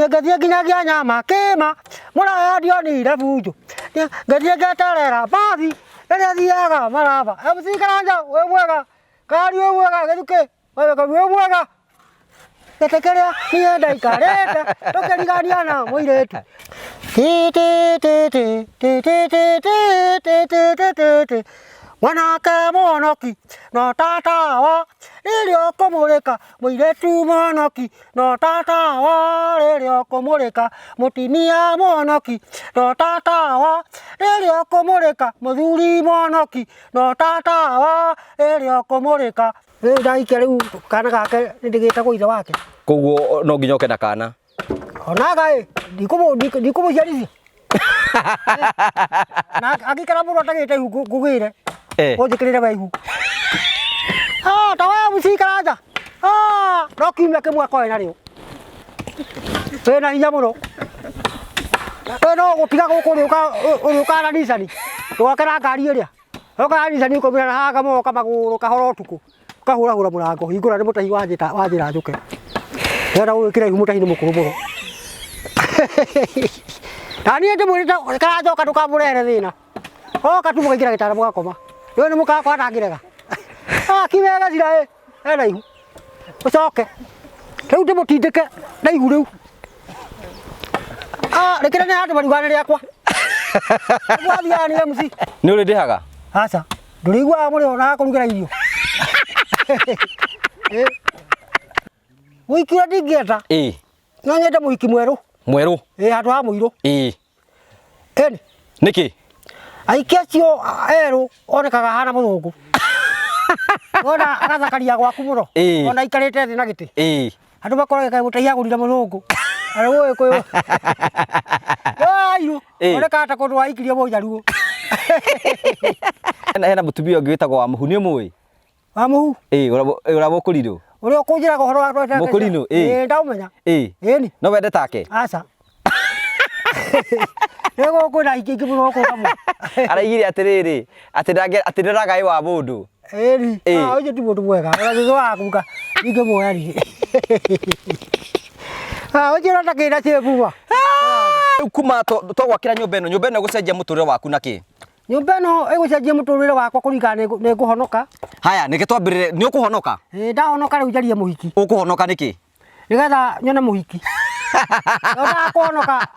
Ngĩthiĩ nginyagia nyama kĩma mũraya ndionire bunjũ ngĩthiĩ ngeterera mbathi ĩrĩa ĩthiaga maraba. MC Karanja wĩ mwega, Kari wĩ mwega, Gĩthukĩ wĩ mwega. Gĩtĩ kĩrĩa niĩ ndaikarĩte tũkĩrigania na mũirĩtu. Ti ti ti ti ti ti ti ti ti ti ti ti ti mwanake mũhonoki no tatawa rĩrĩa ũkũmũrĩka mũirĩtu mũhonoki no tatawa rĩrĩa ũkũmũrĩka mũtumia mũhonoki no tatawa rĩrĩa ũkũmũrĩka mũthuri mũhonoki no tatawa rĩrĩa ũkũmũrĩka. Rĩu ndaikia rĩu kana gake nĩndĩgĩtagwo ithe wake. Koguo no nginya ũke na kana. Onaga ĩ ndikũmũciarithia na angĩikara mũno atagĩte ihu ngũgĩre ũnjĩkĩrĩre we ihu. Ah, ta we MC Karanja. Ah, no kiumia kĩmwe akorwo narĩo. Wĩna hinya mũno. We no gũtiga gũkũ ũrĩũkaga na Nissan. Ndũgoke na ngari ĩrĩa. Ũroka na Nissan ũkaumĩra na haha kamoka magũrũ kahora ũtukũ. Ũkahũrahũra mũrango, hingũra nĩ mũtahi wanjĩta wanjĩra njũke. Ndĩrenda gũgwĩkĩra ihu mũtahi nĩ mũkũrũ mũno. Na niĩ ndĩmwĩrĩte Karanja oka ndũkamũrehere thĩna. Oka tu mũkaingĩra gĩtanda mũgakoma. Rĩu nĩ mũkakwa ndangĩrega. Ah, kiwega cira ĩ, ena ihu. Ũcoke. Rĩu ndĩmũtindĩke na ihu rĩu. Ah, rĩkĩra nĩ handũ mariuga-inĩ rĩakwa. Nĩguo athiaga nĩ MC. Nĩ ũrĩ ndĩhaga? Aca. Ndũrĩiguaga mũrĩo na agakũrugĩra irio. Eh. Mũhiki ũrĩa ndingĩenda. Ĩĩ. No nyende mũhiki mwerũ. Mwerũ. Ĩĩ handũ ha mũirũ. Ĩĩ. Ĩni. Nĩkĩ? Aiki acio erũ onekaga ahana mũthũngũ. Wona agathakaria gwaku mũno. Ĩĩ. Ona aikarĩte thĩ na gĩtĩ. Ĩĩ. Andũ makoraga kaĩ mũtahi agũrire mũthũngũ. Arĩ mũgĩkũyũ. No airũ. Ĩĩ. Onekaga ta kũndũ waikirie mũnjaruo. Hena mũtumia ũngĩ wĩtagwo wa mũhu nĩ ũmũĩ? Wa mũhu. Ĩĩ ũrĩa mũkũrinũ. Ũrĩa ũkũnjĩraga ũhoro wa Mũkũrinũ, ĩĩ. Ĩĩ ndaũmenya. Ĩĩ. Ĩni. No wende take? Aca. Nĩ gũkũ kwĩna aingĩ aingĩ mũno gũkũ kamwe. Araigire atĩrĩrĩ, atĩ ndange atĩ ndaragaĩ wa mũndũ. Ĩni. Ĩĩ. Ah, ũcio ti mũndũ mwega. Ona thutha wa kuga ingĩmuoya rĩ. Ah, ũcio ũrona kĩna ciĩbuba. Rĩu kuma twagwakĩra nyũmba ĩno, nyũmba ĩno ĩgũcenjia mũtũrĩre waku na kĩ? Nyũmba ĩno ĩgũcenjia mũtũrĩre wakwa kũringana nĩ ngũhonoka. Haya, nĩkĩ twambĩrĩre, nĩ ũkũhonoka? Ĩĩ ndahonoka rĩu njarie mũhiki. Ũkũhonoka nĩkĩ? Nĩgetha nyone mũhiki. No ndakũhonoka,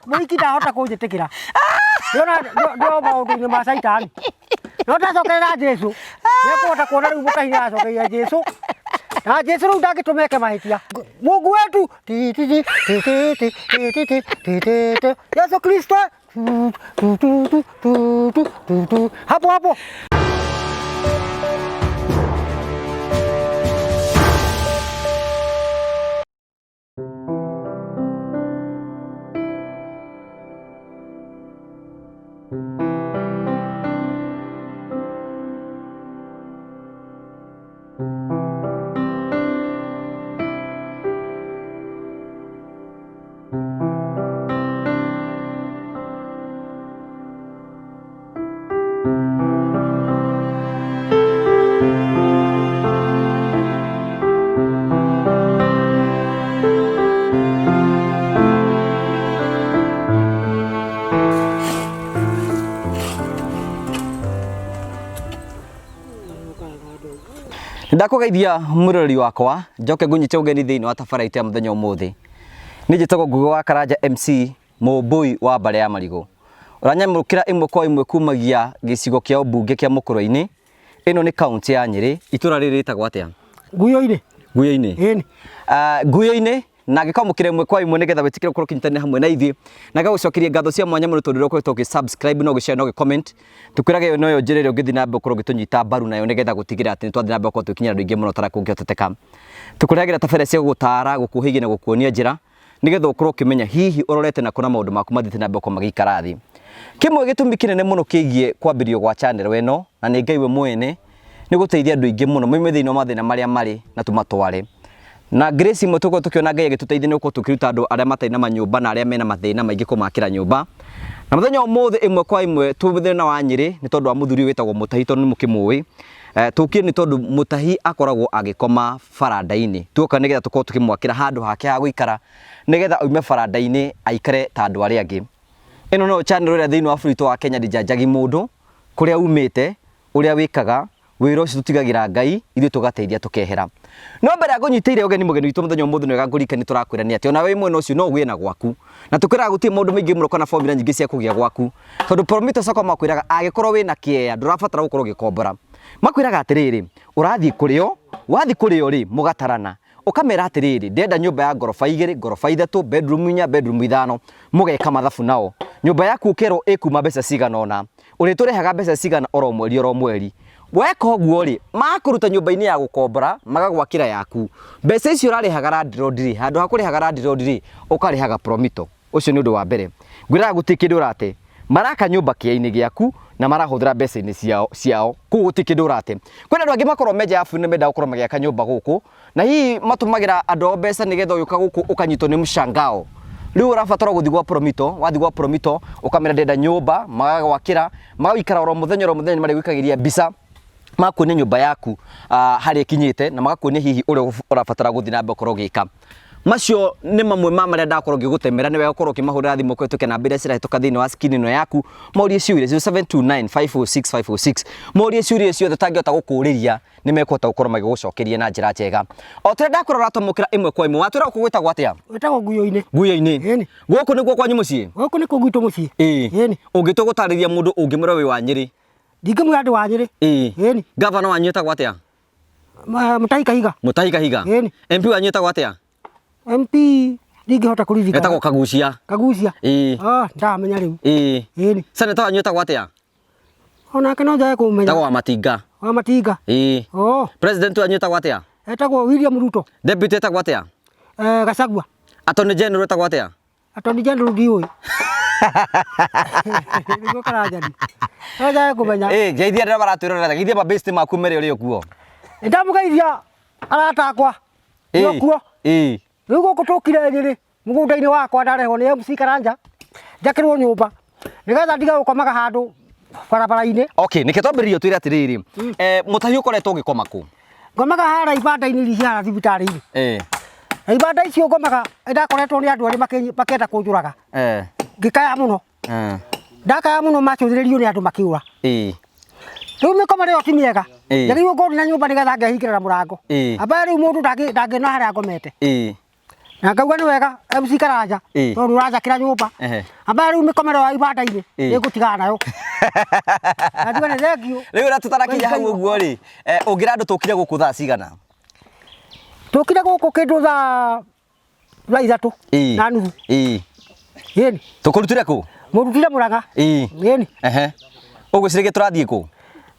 mũhiki ndahota kũnjĩtĩkĩra. Ndĩrona ndĩ o maũndũ-inĩ ma caitani. No ndacokerera Jesũ, nĩekũhota kuona rĩu mũtahi nĩaracokeria Jesũ. Na Jesũ rĩu ndangĩtũma eke mahĩtia. Mungu wetu ti ti ti ti ti ti ti ti ti ti ti Yesu Kristo Tu, tu, tu, tu, tu, tu, tu, tu. Hapo hapo. Ndakũgeithia mwĩroreri wakwa njoke ngũnyite ũgeni thĩinĩ wa tabara itũ ya mũthenya ũmũthĩ. Niĩ njĩtagwo Ngugi wa Karanja MC Mũmbũi wa mbarĩ ya Marigũ. Ũranyamũkĩra ĩmwe kwa ĩmwe kumagia gĩcigo kĩa ũmbunge kĩa Mũkũrwe-inĩ. Ĩno nĩ kaũntĩ ya Nyĩrĩ. Itũra rĩrĩ rĩtagwo atĩa? Nguyo-inĩ. Nguyo-inĩ. Ĩni. Nguyo-inĩ na ngĩkwamũkĩra ĩmwe kwa ĩmwe nĩgetha wĩtĩkĩre gũkorwo ũkĩnyitanĩra hamwe na ithuĩ na ngagũcokeria ngatho cia mwanya mũno tondũ ũkoretwo ũgĩ subscribe na ũgĩ share na ũgĩ comment. Tũkwĩraga ĩyo noyo njĩra ĩrĩa ũngĩthiĩ na mbere gũkorwo ũgĩtũnyita mbaru nayo nĩgetha gũtigĩrĩra atĩ nĩ twathiĩ na mbere gũkorwo tũgĩkinyĩra andũ aingĩ mũno ta ũrĩa kũngĩhoteteka. Tũkũrehagĩra tabarĩra cia gũgũtara, gũkũhĩgia na gũkuonia njĩra nĩgetha ũkorwo ũkĩmenya hihi ũrorete nakũ na maũndũ maku mathiĩte na mbere gũkorwo magĩikara thĩ. Kĩmwe gĩtũmi kĩnene mũno kĩgiĩ kwambĩrĩrio gwa channel ĩno na nĩ Ngai we mwene nĩ gũteithia andũ aingĩ mũno maume thĩinĩ wa mathĩna marĩa marĩ na tũmatware. Na grace imwe tũkorwo tũkĩona Ngai agĩtũteithia nĩ gũkorwo tũkĩruta andũ arĩa matarĩ na manyũmba na arĩa mena mathĩna maingĩ kũmakĩra nyũmba. Na mũthenya wa ũmũthĩ ĩmwe kwa ĩmwe twĩ mũthenya wa Nyĩrĩ nĩ tondũ wa mũthuri ũyũ wĩtagwo Mũtahi tondũ nĩ mũkĩmũĩ. Tũkire nĩ tondũ Mũtahi akoragwo agĩkoma baranda-inĩ. Tuoka nĩgetha tũkorwo tũkĩmwakĩra handũ hake ha gũikara Nĩgetha aume baranda-inĩ aikare ta andũ arĩa angĩ. Ĩno noyo channel ĩrĩa thĩinĩ wa bũrũri witũ wa Kenya ndĩnjanjagi mũndũ, kũrĩa umĩte, ũrĩa wĩkaga, wĩra ũcio tũtigagĩra Ngai, ithuĩ tũgateithia tũkehera. No mbere ya ngũnyitĩire ũgeni mũgeni witũ mũthenya ũmũthĩ nĩ wega ngũririkanie tũrakwĩra nĩ atĩ ona wĩ mwena ũcio no ũgĩe na gwaku. Na tũkwĩraga gũtirĩ maũndũ maingĩ mũno kana formula nyingĩ cia kũgĩa gwaku. Tondũ Promito Sacco makwĩraga angĩkorwo wĩna kĩea ndũrabatara gũkorwo ũgĩkombora. Makwĩraga atĩrĩrĩ, ũrathiĩ kũrĩ o, wathiĩ kũrĩ o rĩ, mũgatarana. Ũkamera atĩrĩrĩ, ndĩrenda nyũmba ya ngoroba igĩrĩ, ngoroba ithatũ, bedroom inya, bedroom ithano, mũgeka mathabu nao. Nyũmba yaku ũkerwo ĩkuma mbeca cigana ũna, ũrĩtũrĩhaga mbeca cigana oro mweri oro mweri. Weka ũguo rĩ, magakũruta nyũmba-inĩ ya gũkombora, magagwakĩra yaku. Mbeca icio ũrarĩhaga landlord rĩ, handũ ha kũrĩhaga landlord rĩ, ũkarĩhaga promito. Ũcio nĩ ũndũ wa mbere. Ngwĩraga gũtirĩ kĩndũ ũrate. Maraka nyũmba kĩea-inĩ gĩaku na marahũthĩra mbeca-inĩ ciao ciao. Koguo gũtirĩ kĩndũ ũrate. Kwĩna andũ angĩ makoragwo me nja ya bũrũri na mendaga gũkorwo magĩaka nyũmba gũkũ, na hihi matũmagĩra andũ ao mbeca nĩgetha ũgĩũka gũkũ ũkanyitwo nĩ mshangao. Rĩu ũrabatara gũthiĩ gwa Promito, wathiĩ gwa Promito ũkamera ndĩrenda nyũmba, magagwakĩra, magaikara oro mũthenya oro mũthenya nĩ marĩgwĩkagĩria mbica magakuonia nyũmba yaku harĩa ĩkinyĩte na magakuonia hihi ũrĩa ũrabatara gũthiĩ na mbere ũkorwo ũgĩka. Macio nĩ mamwe ma marĩa ndakorwo ngĩgũtemera nĩ wega ũkorwo ũkĩmahũrĩra thimũ kũhĩtũkĩra namba iria cirahĩtũka thĩinĩ wa screen ĩno yaku morie ciũria 0729 506 506 morie ciũria ciothe ũtangĩhota gũkũrĩria nĩ mekũhota gũkorwo magĩgũcokeria na njĩra njega. O ta ũrĩa ndakwĩra ũratwamũkĩra ĩmwe kwa ĩmwe watwĩra gũkũ gwĩtagwo atĩa? Gwĩtagwo Nguyo-inĩ. Nguyo-inĩ. Ĩni. Gũkũ nĩkuo kwanyu mũciĩ? Gũkũ nĩkuo gwitũ mũciĩ. Ĩĩ. Ĩni. Ũngĩtua gũtarĩria mũndũ ũngĩmwĩra wĩ wa Nyĩrĩ? Ndingĩmwĩra ndĩ wa Nyĩrĩ. Ĩĩ. Ĩni. Gavana wanyu etagwo atĩa? Mutahi Kahiga. Mutahi Kahiga. Ĩni. MP wanyu etagwo atĩa? MP ndingĩhota kũririkana. Etagwo Kagucia. Kagucia. Ĩĩ. Ah, ndamenya rĩu. Ĩĩ. Ĩni. Senator wanyu etagwo atĩa? Onake no njage kũmenya. Etagwo Wamatinga. Wamatinga. Ĩĩ. Oh. President wanyu etagwo atĩa? Etagwo William Ruto. Deputy etagwo atĩa? Eh, Gachagua. Attorney General etagwo atĩa? Attorney General ndiũĩ. Nĩguo Karanja no njage kũmenya. Ĩĩ, ngeithia arĩa maratwĩrorera, geithia mabesti maku mere ũrĩ o kuo. Nĩndamũgeithia arata akwa. Ĩĩ. Ndĩ o kuo. Ĩĩ. Rĩu gũkũ tũkire Nyĩrĩ mũgũnda-inĩ wakwa ndarehwo nĩ MC Karanja njakĩrwo nyũmba nĩgetha ndige gũkomaga handũ barabara-inĩ. Okay, nĩkĩ twambĩrĩrie ũtwĩre atĩrĩrĩ, eh, Mũtahi ũkoretwo ũgĩkoma kũ? Ngomaga harĩa ibanda-inĩ iria ciĩ harĩa thibitarĩ-inĩ. Eh. Na ibanda icio ngomaga nĩndakoretwo nĩ andũ erĩ makĩenda kũnjũraga. Eh. Ngĩkaya mũno. Eh. Ndakaya mũno macũthĩrĩrio nĩ andũ makĩũra. Ĩĩ. Rĩu mĩkomere ĩyo ti mĩega. Ĩĩ. Njagĩrĩirwo ngorwo na nyũmba nĩgetha ngehingĩra na mũrango. Ĩĩ. Amba rĩu mũndũ ndangĩona harĩa ngomete. Ĩĩ. Na ngauga nĩ wega MC Karanja Ĩĩ. tondũ ũranjakĩra nyũmba. Ehe. Amba rĩu mĩkomero ya ibanda-inĩ Ĩĩ. nĩngũtigana nayo. Na njuge nĩ thengiũ. Rĩu ũrĩa tũtarakinya hau ũguo rĩ, eh, ũngĩra andũ tũkire gũkũ thaa cigana? Tũkire gũkũ kĩndũ thaa 3 Ĩĩ. na nuthu. Ĩĩ. Ĩni. Tũkũrutire kũ? Mũrutire Mũrang'a. Ĩĩ. Ĩni. Ehe. Ũgwĩciragia tũrathiĩ kũ?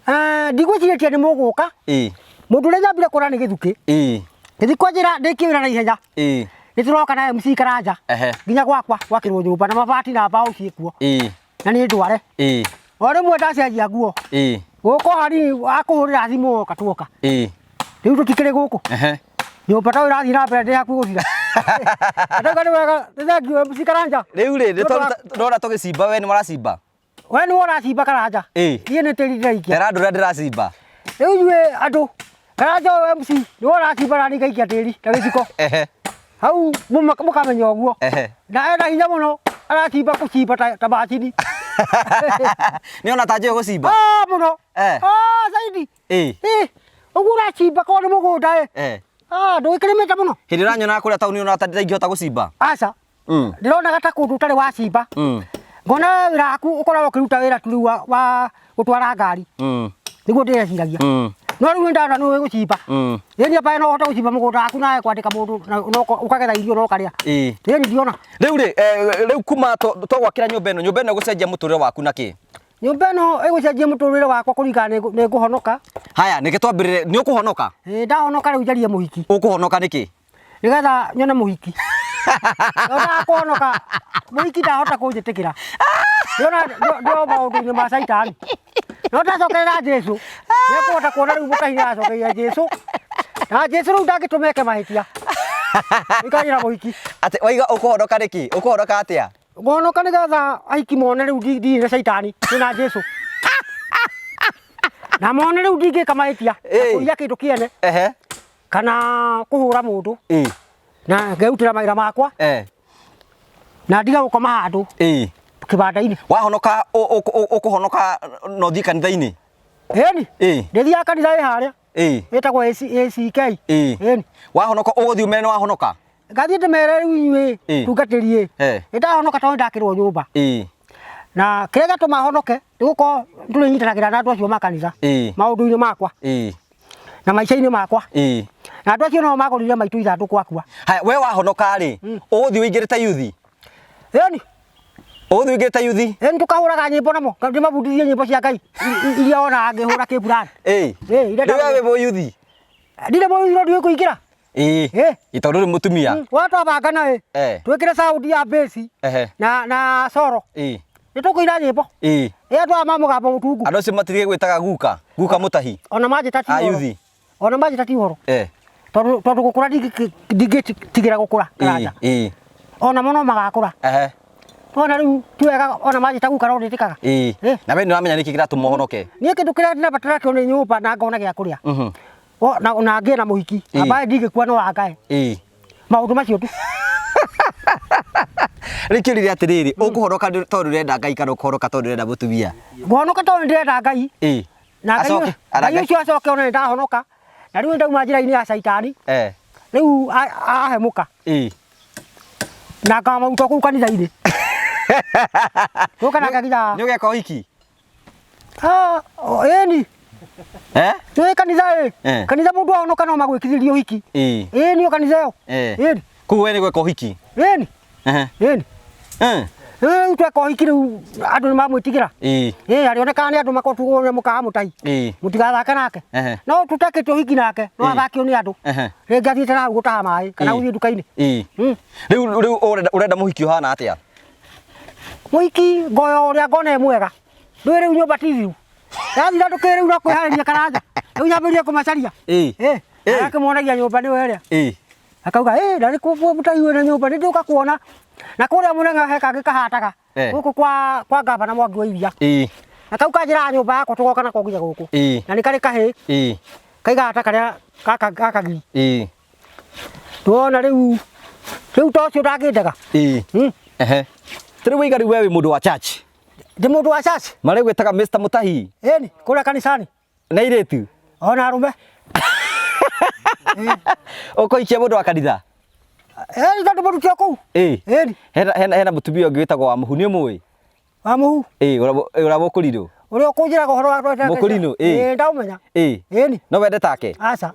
Eh, ndigwĩcirĩtie nĩ mũgũka. Ĩĩ. Mũndũ ũrĩa nyambire kuona nĩ Gĩthukĩ. Ĩĩ. Gĩthukĩ anjĩra ndĩkie wĩra na ihenya. Ĩĩ. Nĩ tũroka na MC Karanja. Ehe. Nginya gwakwa gwakĩrwo nyũmba na mabati na mbaũ ciĩkuo. Ĩĩ. Na niĩ ndware. Ĩĩ. O rĩmwe ndacenjia nguo. Ĩĩ. Gũkũ hanini akũhũrĩra thimũ woka tuoka. Ĩĩ. Rĩu tũtikĩrĩ gũkũ. Ehe. Nyũmba ta ĩrathiĩ na mbere ndĩ hakuhĩ gũthira. Ndauga nĩ wega, nĩ thengiũ MC Karanja. Rĩu rĩ, ndona tũgĩcimba we nĩ waracimba? We nĩwe ũracimba Karanja. Ĩĩ. Niĩ nĩ tĩri ndĩraikia. Tera andũ ũrĩa ndĩracimba. Rĩu inyuĩ andũ, Karanja ũyũ MC nĩwe ũracimba na niĩ ngaikia tĩri na gĩciko. Ehe. Hau mũkamenya ũguo. Ehe. Na ena hinya mũno aracimba kũcimba ta macini. Nĩ ona ta njũĩ gũcimba? Ah, mũno. Eh. Ah, zaidi. Ĩĩ. Ĩ, ũguo ũracimba korwo nĩ mũgũnda ĩ. Eh. Ah, ndũgĩkĩrĩmĩte mũno. Hĩndĩ ũranyonaga kũrĩa taũni ũrona ta ndingĩhota gũcimba? Aca. Ndĩronaga ta kũndũ ũtarĩ wacimba. Ngona wĩra waku ũkoragwo ũkĩruta wĩra tu rĩu wa gũtwara ngari. Nĩguo ndĩreciragia. No rĩu nĩndona nĩũĩ gũcimba. Ĩni amba no ũhote gũcimba mũgũnda waku nawe kwandĩka mũndũ na ũkagetha irio na ũkarĩa. Ĩĩ. Ĩni ndiona. Rĩu rĩ, rĩu kuma twagwakĩra nyũmba ĩno, nyũmba ĩno ĩgũcenjia mũtũrĩre waku na kĩ? Nyũmba ĩno ĩgũcenjia mũtũrĩre wakwa kũringana nĩ ngũhonoka. Haya, nĩkĩ twambĩrĩre, nĩ ũkũhonoka? Ĩĩ ndahonoka rĩu njarie mũhiki. Ũkũhonoka nĩkĩ? Nĩgetha nyone mũhiki. No ndakũhonoka, mũhiki ndahota kũnjĩtĩkĩra. Ndĩrona ndĩ o maũndũ-inĩ ma caitani. No ndacokerera Jesũ, nĩekũhota kuona rĩu mũtahi nĩaracokeria Jesũ. Na Jesũ rĩu ndangĩtũma eke mahĩtia. Ikanyĩra mũhiki. Atĩ waiga ũkũhonoka nĩkĩ? Ũkũhonoka atĩa? Ngũhonoka nĩgetha ahiki mone rĩu ndirĩ na caitani, ndĩna Jesũ. Na mone rĩu ndingĩka mahĩtia, na Ĩĩ. kũiya kĩndũ kĩene. Ehe. Kana kũhũra mũndũ. Ĩĩ. Na ngerutĩra mawĩra makwa. Eh. Na ndige gũkoma handũ kĩbanda-inĩ. Wahonoka ũkũhonoka na ũthiĩ kanitha-inĩ? Ĩni. Ndĩthiaga kanitha ĩ harĩa. Ĩtagwo ACK. Ĩni. Wahonoka ũgũthiĩ ũmere nĩ wahonoka? Ngathiĩ ndĩmere rĩu inyuĩ tungatĩri ĩ. Nĩndahonoka tondũ nĩndakĩrwo nyũmba. Na kĩrĩa gĩatũma honoke nĩ gũkorwo tũrĩnyitanagĩra na andũ acio ma kanitha maũndũ-inĩ makwa na maica-inĩ makwa. Na andũ acio no magũrire maitũ ithandũkũ akua. Haya, we wahonoka rĩ, ũgũthiĩ ũingĩrĩte yuthi? Ĩni. Ũgũthiĩ ũingĩrĩte yuthi? Ĩni, tũkahũraga nyĩmbo namo, ndĩmabundithie nyĩmbo cia Ngai iria onaga ngĩhũra kĩburani. Rĩu we wĩ mũyuthi? Ndirĩ mũyuthi no ndiũĩ kũingĩra. Ĩĩ, tondũ ũrĩ mũtumia. Wona twabangana ĩ, twĩkĩre sound ya bass na solo. Nĩ tũkũina nyĩmbo. Ĩ andũ aya ma mũgambo mũtungu. Andũ acio matige gwĩtaga guka, guka mũtahi. Ona manjĩta ti A ũhoro. yuthi. Ona manjĩta ti ũhoro. Tondũ tondũ gũkũra ndingĩtigĩra gũkũra Karanja. Ona mo no magakũra. Wona rĩu ti wega ona manjĩta guka no ndĩtĩkaga. Na we nĩ ũramenya nĩkĩ kĩratũma ũhonoke? Niĩ kĩndũ kĩrĩa ndĩrabatara kĩo nĩ nyũmba na ngona gĩa kũrĩa. Na ngĩe na mũhiki. Ambaye ndingĩkua no angae. Maũndũ macio tu. Rĩu kĩũria atĩrĩrĩ, ũkũhonoka tondũ ũrenda Ngai kana ũkũhonoka tondũ ũrenda mũtumia? Ngũhonoka tondũ nĩndĩrenda Ngai. Na Ngai Acoke, Ngai ũcio acoke one nĩndahonoka. Na rĩu nĩndauma njĩra-inĩ ya caitani. Rĩu ahemũka. Na ngamaruta kũu kanitha-inĩ. Tũke nake nginya. Nĩ ũgeka ũhiki? Ĩni. Nĩ kanitha ĩ. Kanitha mũndũ ahonoka no magwĩkithĩrie ũhiki. Ĩni o kanitha ĩyo. Ĩni. Koguo we nĩ gweka ũhiki? Ĩni. Ĩni. Rĩu tweka ũhiki rĩu andũ nĩ mamwĩtigĩra. Ĩ arĩonekaga nĩ andũ makotuo nĩ mũkaga mũtahi. Mũtigathake nake. No tũtekĩte ũhiki nake no athakio nĩ andũ. Rĩngĩ athiĩte na hau gũtaha maĩ kana gũthiĩ nduka-inĩ. Rĩu rĩu ũrenda mũhiki ũhana atĩa? Mũhiki ngoya ũrĩa ngona e mwega. Ndũĩ rĩu nyũmba ti thiru. Yathira ndũkĩrĩ rĩu no kwĩharĩria Karanja. Rĩu nyambĩrĩrie kũmacaria. Agakĩmonagia nyũmba nĩwe ĩrĩa. Akauga ĩ na nĩ mũtahi wĩna nyũmba nĩ ndũka kuona. Na kũrĩa mũnene he kangĩ kahataga. Gũkũ kwa ngavana Mwangi wa Iria. Na kau kanjĩraga nyũmba yakwa tũgoka nako nginya gũkũ. Na nĩ karĩ kahĩ. Kaigaga ta karĩa gaka gaka giri. Nĩwona rĩu rĩu ta ũcio ndangĩndega. Rĩu waiga rĩu we wĩ mũndũ wa church? Ndĩ mũndũ wa church. Marĩgwĩtaga Mr. Mũtahi? Ĩni, kũrĩa kanicani. Na airĩtu? Ona arũme. Ũkũhikia mũndũ wa kanitha? Ĩni, tondũ mũruti o kũu. Ĩni. Hena mũtumia ũngĩ wĩtagwo wa Mũhu, nĩ ũmũĩ? Wa Mũhu? Ĩĩ, ũrĩa Mũkũrinũ. Ũrĩa ũkũnjĩraga ũhoro wa Mũkũrinũ, ĩĩ. Ĩĩ, ndaũmenya. Ĩĩ. Ĩni. No wende take? Aca.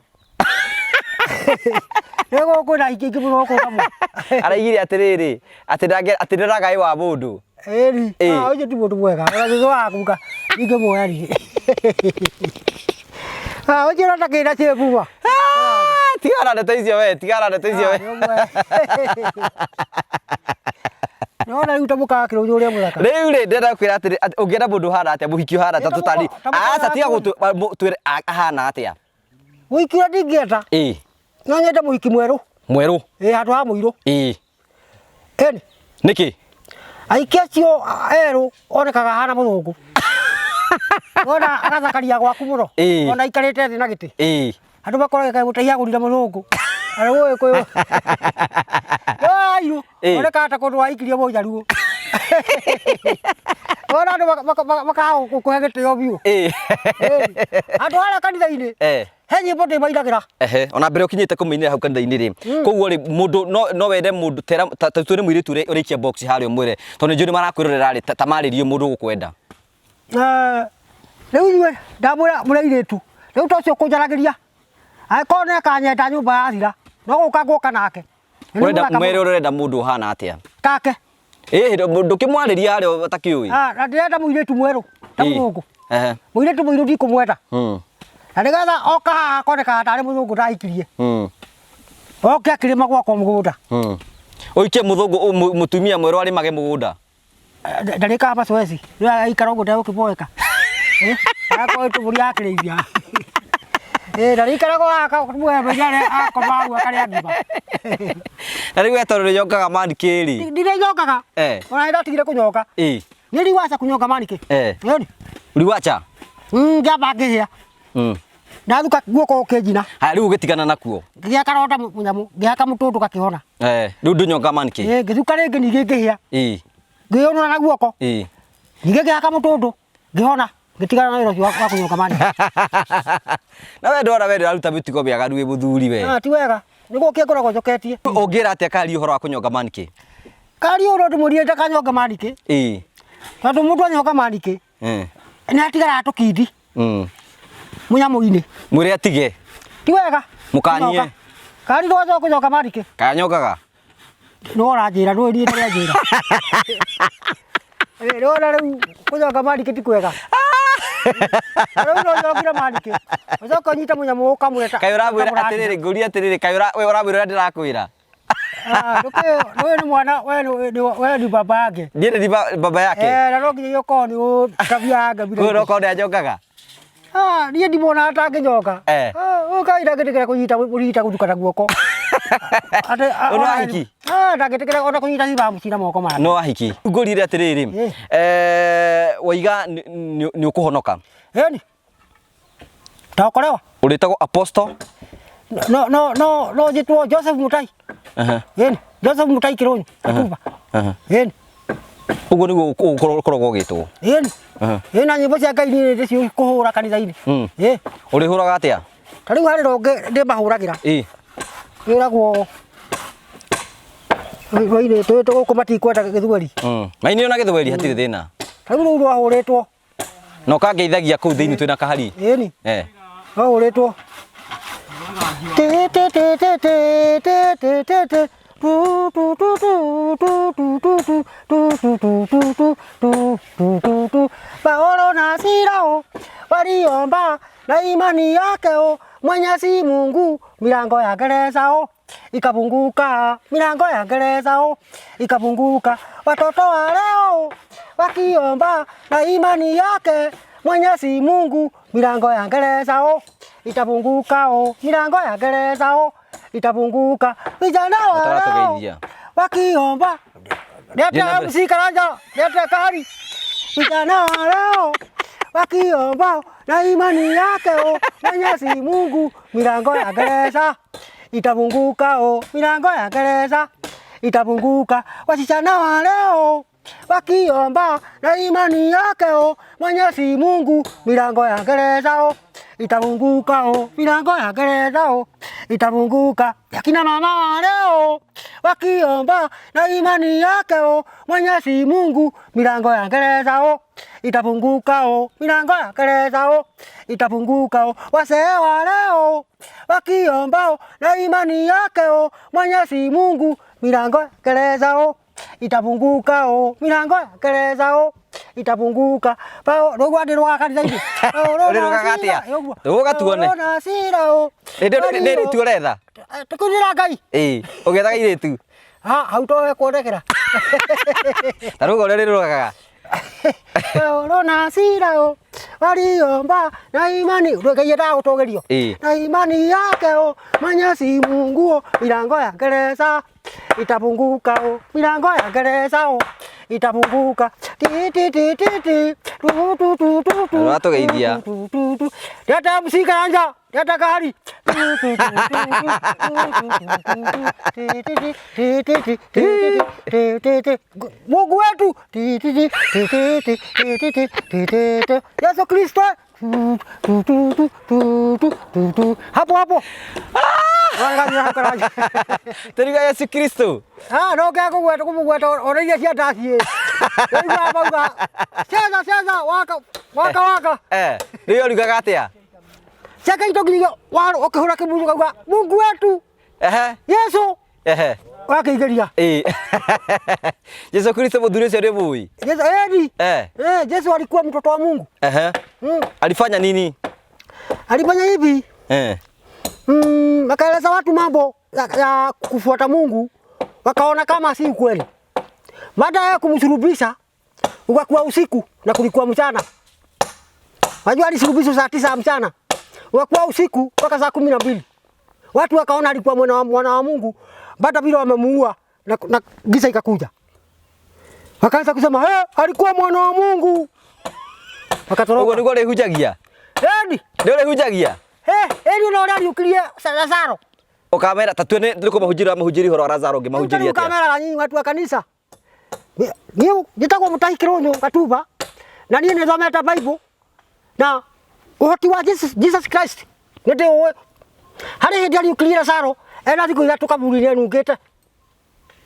Nĩ gũkũ kwĩna aingĩ aingĩ mũno gũkũ kamwe. Araigire atĩrĩrĩ, atĩ atĩ ndaragaĩ wa mũndũ. Ĩni. Ũcio ti mũndũ mwega. Ona thutha wa kuga ndingĩmuoya rĩngĩ. Ũcio ũrona kĩna ciĩbuba. Tigana ndeto icio we, tigana ndeto icio we. Nĩwona rĩu ta mũkawa kĩrũnjũ ũrĩa mũthaka. Rĩu rĩ ndĩrenda kwĩra atĩrĩ, ũngĩenda mũndũ ũhana atĩa, mũhiki ũhana atĩa tũtari. Aca tiga gũtwĩre ahana atĩa. Mũhiki ũrĩa ndingĩenda. No nyende mũhiki mwerũ. Mwerũ. Ĩĩ handũ ha mũirũ. Ĩni. Nĩkĩ? Aiki acio erũ onekaga ahana mũthũngũ. Wona agathakaria gwaku mũno. Ona aikarĩte thĩ na gĩtĩ. Andũ makoraga kaĩ mũtahi agũrire mũthũngũ. Arĩ Mũgĩkũyũ. No airũ onekaga ta kũndũ waikirie mũnjaruo. Wona andũ makaga gũkũhe gĩtĩo biũ. Andũ harĩa kanitha-inĩ he nyĩmbo ndĩmainagĩra. Ehe, ona mbere ũkinyĩte kũmĩinĩra hau kanitha-inĩ rĩ, koguo rĩ mũndũ no wende mũndũ tera ta twĩre mũirĩtu ũraikia box harĩa ũmwĩre tondũ nĩnjũĩ nĩ marakwĩrorera rĩ, ta marĩrie mũndũ ũgũkwenda. Rĩu inyuĩ ndamwĩra mũrĩ airĩtu, rĩu ta ũcio ũkũnjaragĩria angĩkorwo nĩ akanyenda nyũmba yathira no gũka ngũka nake. Ũrenda mwĩre ũrenda mũndũ ũhana atĩa? Take. Ĩĩ ndũkĩmwarĩria harĩa ũtakĩũĩ. Na ndĩrenda mũirĩtu mwerũ ta mũthũngũ. Mũirĩtu mũirũ ndikũmwenda. Na nĩgetha oka haha akonekaga tarĩ mũthũngũ ndahikirie. Oke akĩrĩma gwakwa mũgũnda. Ũikie mũthũngũ mũtumia mwerũ arĩmage mũgũnda. Ndarĩkaga macoeci. Rĩu aikara ũguo ndegũkĩboeka. Agakorwo tũbũri akĩrĩithia. Ndarĩikaraga haha akoma hau akarĩa ngima. Na rĩu we tondũ nĩnyongaga manĩkĩ rĩ. Ndirĩnyongaga. Ona nĩndatigire kũnyonga. Nĩ riwaca kũnyonga manĩkĩ. Riwaca? Ngĩamba ngĩhĩa. Ndathuka guoko gũkĩnjina. Haya rĩu ũgĩtigana nakuo. Ngĩgĩa karonda mũnyamũ, ngĩhaka mũtũndũ gakĩhona. Eh, rĩu ndũnyonga mankĩ. Ĩĩ, ngĩthuka rĩngĩ ningĩ ngĩhĩa. Ĩĩ. Ngĩyũnũra na guoko. Ĩĩ. Ningĩ ngĩhaka mũtũndũ, ngĩhona, ngĩtigana na wĩra ũcio wa kũnyonga mankĩ. Na we ndwara we ndũraruta mĩtugo mĩaganu wĩ mũthuri we. Ah, ti wega. Nĩ gũkĩa ngoragwo njoketie. Ũngĩra atĩa Kariũ ũhoro wa kũnyonga mankĩ? Kariũ no ndĩmwĩrire ndakanyonge manikĩ. Ĩĩ. Tondũ mũndũ anyonga manikĩ, Eh. nĩ atigaraga tũkindi mũnyamũ-inĩ. Mwĩre atige. Ti wega. Mũkanie. Kũnyonga. Kari ndũgacoka kũnyonga manikĩ. Kanyongaga. Nĩwe ũranjĩra, ndũĩ niĩ nĩwe ũranjĩra. Nĩwona rĩu kũnyonga manikĩ ti kwega. Rĩu no ũnyongire manikĩ. Ũcoke ũnyite mũnyamũ ũkamũreta. Kaĩ ũramwĩra atĩrĩrĩ, ngũrie atĩrĩrĩ, kaĩ we ũramwĩra ũrĩa ndĩrakwĩra? Ah, ndũkĩ nĩ mwana we ni baba yake. Niĩ nĩ baba yake. Eh, na no nginya ũkorwo nĩ tabia yake. Ũyũ no korwo nĩanyongaga. Ah, niĩ ndimonaga ta angĩnyonga. Eh. Ah, ũyũ kaĩ ndangĩtĩkĩra kũnyita kũnyita gũtuka na guoko. Atĩ Ũyũ nĩ wahiki? Ah, ndangĩtĩkĩra ona kũnyita cibamu na moko make. No wahiki. Ngũrire atĩrĩrĩ, Eh. eh, waiga nĩ ũkũhonoka. Ĩni. Taokolewa. Ũrĩtagwo apostle. No no no no njĩtwo Joseph Mutai. Aha. Ĩni, Joseph Mutai Kĩrũnyũ, Katuba. Aha. Ĩni. Ũguo nĩguo ũkoragwo ũgĩtwo. Ĩni. Aha. Ĩni na nyĩmbo cia Ngai niĩ ndĩciũĩ kũhũra kanitha-inĩ. Ĩ. Ũrĩhũraga atĩa? Ta rĩu harĩ rũngĩ ndĩmahũragĩra. Ĩ. Rwĩragwo rwainĩtwo gũkũ matikwenda gĩthweri. Mainĩo na gĩthweri hatirĩ thĩna. Ta rĩu rũu rwahũrĩtwo. Na ũkangeithagia kũu thĩinĩ twĩna kahari. Ĩni. Eh. Rwahũrĩtwo. Ti ti ti ti ti ti ti ti ti. Tu tu tu tu tu tu tu tu tu tu tu tu tu tu tu tu tu. Paulo na Sila o waliomba na imani yake o Mwenyezi Mungu milango ya gereza o ikafunguka, milango ya gereza o ikafunguka. Watoto wa leo wakiomba na imani yake Mwenyezi Mungu milango ya gereza o itafunguka o milango ya gereza o itafunguka. Vijana wa leo Ũtaratũgeithia. wakiomba Jina leta mbere. MC Karanja, leta Kahari. Vijana wa leo wakiomba na imani yake o Mwenyezi Mungu milango ya gereza itafunguka o milango ya gereza itafunguka. Wasichana wa leo wakiomba na imani yake o Mwenyezi Mungu milango ya gereza o itafunguka o milango ya gereza o itafunguka. Akina mama wa leo wakiomba na imani yake o Mwenyezi Mungu milango ya gereza o itafunguka o milango ya gereza o itafunguka o. Wazee wa leo wakiomba o na imani yake o Mwenyezi Mungu milango ya gereza o itafunguka o milango ya gereza o itafunguka. Pao rũgwa ndĩ kanitha-inĩ. Ũrĩrũgaga atĩa? Rũga tuone. Paulo na Sila o Nĩ irĩtu ũretha? Tũkũinĩra Ngai. Ĩ. Ũgĩethaga irĩtu? Ha, hau to kuonekera. Ta rũga ũrĩa ũrĩrũgaga. Paulo na Sila o waliomba na imani Ngai endaga gũtũgĩrio Ĩ. na imani yake o Mwenyezi Mungu o milango ya gereza itafunguka o milango ya gereza o itafunguka ti ti ti ti ti tu tu tu tu tu Ũratũgeithia. tu tu tu leta MC Karanja, leta Kahari. Tu tu tu tu tu tu tu ti ti ti ti ti ti ti ti ti Mungu wetu ti ti ti ti ti ti ti ti ti ti ti Yesu Kristo tu tu tu tu tu tu tu tu hapo hapo. Wangalia Karanja. Tũriga Yesu Kristo. Ah, no kĩa kũgweta kũmũgweta ona iria cia ndaciĩ. Rĩu mauga cheza cheza waka waka waka. Eh. Rĩu ũrugaga atĩa? Ciake itũnginya waro ũkĩhũra kĩmuru kauga Mungu wetu Ehe. Yesu Ehe. wakĩingĩria. Ĩ. Yesu Kristo mũthuri ũcio nĩ mũĩ. Yesu eni. Eh. Eh, Yesu alikuwa mtoto wa Mungu. Ehe. Alifanya nini? Alifanya hivi Eh. Akaeleza watu mambo ya kufuata Mungu, wakaona kama si ukweli. Baada ya kumsulubisha ukakuwa usiku na kulikuwa mchana. Wajua alisulubishwa saa 9 mchana, ukakuwa usiku mpaka saa 12. Watu wakaona alikuwa mwana wa Mungu, baada vile wamemuua na giza ikakuja. Wakaanza kusema hey, alikuwa mwana wa Mungu. Ũguo Wakatoroka. nĩguo ũrĩhunjagia? Eni, Nĩ ũrĩhunjagia? Eh, ĩri na ũrĩa ariũkirie Lazaro. Ũkamera ta tue nĩ kũmahunjĩria ũramahunjĩria ũhoro wa Lazaro ũngĩmahunjĩria atĩa? Kamera nyinyi watu wa kanisa. Niĩ njĩtagwo Mũtahi Kĩrũnyũ Gatuba na niĩ nĩ thomete Bible na ũhoti wa Jesus Christ nĩ ndĩũĩ. Harĩ hĩndĩ ariũkirie Lazaro ena thikũ 3 kaburi-inĩ anungĩte.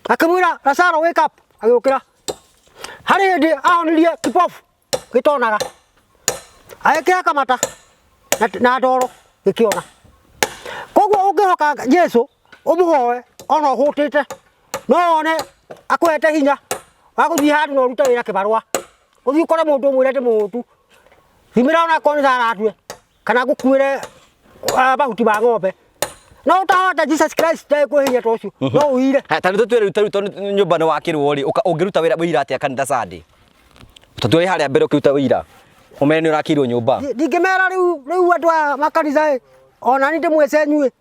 Akĩmwĩra Lazaro wake up, agĩũkĩra. Harĩ hĩndĩ ahonirie kipofu gĩtonaga. Agĩkĩra kamata na ndoro gĩkĩona. Koguo ũngĩhoka Jesu ũmũhoe ona ũhũtĩte no wone akũhete hinya wa gũthiĩ handũ na ũrute wĩra kĩbarũa. Ũthiĩ ũkore mũndũ ũmwĩre ndĩ mũhũtu. Thimĩra ona akorwo nĩ tharatue kana ngũkuĩre mahuti ma ng'ombe. No ũtahota Jesus Christ ndagĩkũhe hinya ta ũcio no ũire. Haya, ta rĩu tũtwĩre rĩu tondũ nyũmba nĩ wakĩrwo rĩ, ũngĩruta wĩra wĩira atĩa kanitha Sunday? Tondũ wĩ harĩa mbere ũkĩruta wĩira, ũmere nĩ ũrakĩirwo nyũmba. Ndingĩmera rĩu andũ aya makanitha ĩ, ona niĩ ndĩmwĩce inyuĩ.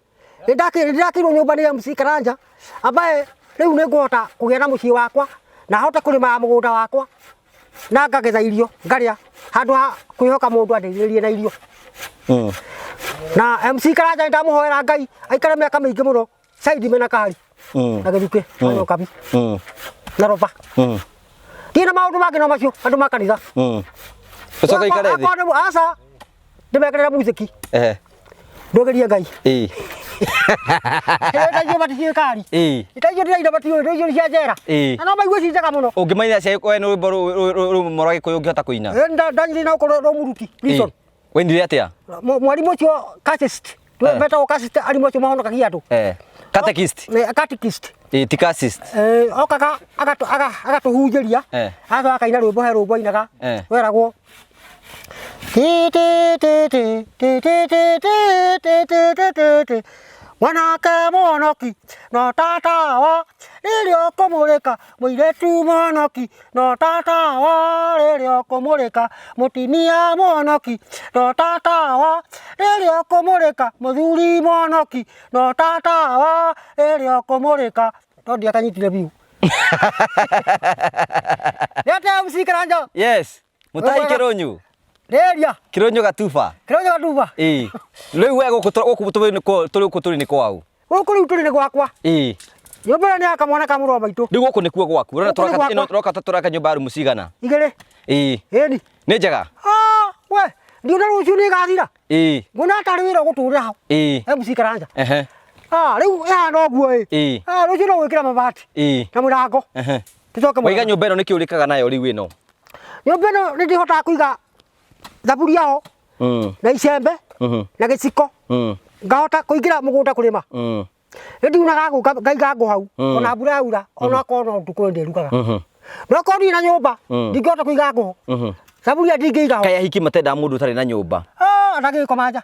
Nĩ ndĩrakĩirwo nyũmba nĩ MC Karanja ambaye rĩu nĩ ngũhota kũgĩa na mũciĩ wakwa na hote kũrĩma mũgũnda wakwa na ngagetha irio ngarĩa handũ ha kwĩhoka mũndũ andeithĩrĩrie na irio. Na MC Karanja nĩ ndamũhoera Ngai aikare mĩaka mĩingĩ mũno Saidi mena kahari na gĩthukĩ na nyokabi na roba. Ndirĩ na maũndũ mangĩ no macio andũ ma kanitha. Ũcoke ũikare thĩ. Akorwo nĩ aca ndĩmekĩrĩre mũthiki. Ndũgerie Ngai. Ĩĩ maticio kari. Itacio ndĩraina matiũĩ ndĩracio cia njera. Na no maigue ci njega mũno. Ũngĩmaina cia we nĩ rwĩmbo rũmwe rwa Gĩkũyũ ũngĩhota kũina? Ndanyitire na ũkorwo rũmuruti prison. Wainire atĩa? Mwarimũ ũcio catechist. Metagwo catechist arimũ acio mahonokagia andũ. Catechist. Catechist. Ti catechist. Okaga agatũhunjĩria. Agacoka akaina rwĩmbo he rwĩmbo ainaga rweragwo ti ti ti ti ti ti ti ti ti ti ti ti ti mwanake mũhonoki no tatawa rĩrĩa ũkũmũrĩka mũirĩtu mũhonoki no tatawa rĩrĩa ũkũmũrĩka mũtumia mũhonoki no tatawa rĩrĩa ũkũmũrĩka mũthuri mũhonoki no tatawa rĩrĩa ũkũmũrĩka no ndiakanyitire biũ. Nĩatĩa MC Karanja? Yes. Mũtahi Kĩrũnyũ. Rĩria. Kĩrũnyũ Gatuba. Kĩrũnyũ Gatuba. Ĩĩ. Rĩu we gũkũ gũkũ tũrĩ gũkũ tũrĩ nĩ kwaũ? Gũkũ rĩu tũrĩ nĩ gwakwa. Ĩĩ. Nyũmba ĩrĩa nĩ ya kamwana ka mũrũ wa maitũ. Rĩu gũkũ nĩkuo gwaku. Ũrona tũraka ĩno tũroka ta tũraka nyũmba ya rumu cigana? 2. Ĩĩ. Ĩni. Nĩ njega? Ah, we, ndiona rũciũ nĩ ĩgathira. Ĩĩ. Nguona tarĩ wĩra ũgũtũrĩra hau. Ĩĩ. MC Karanja. Ehe. Ah, rĩu ĩhana ũguo ĩ. Ĩĩ. Ah, rũciũ no gwĩkĩra mabati. Ĩĩ. Na mũrango. Ehe. Tũcoke mũrango. Waiga nyũmba ĩno nĩkĩ ũrĩkaga nayo rĩu ĩno? Nyũmba ĩno nĩ ndĩhotaga kũiga thaburia ho. Na icembe. Na gĩciko. Ngahota kũingĩra mũgũnda kũrĩma. Nĩ ndiunaga ngũ ngaiga ngũ hau. Ona mbura yaura, ona akorwo no ũtukũ nĩ ndĩrugaga. No korwo ndirĩ na nyũmba, ndingĩhota kũiga ngũ ho. Thaburia ndingĩiga ho. Kaĩ ahiki matendaga mũndũ ũtarĩ na nyũmba? Ah, ndangĩgĩkoma nja.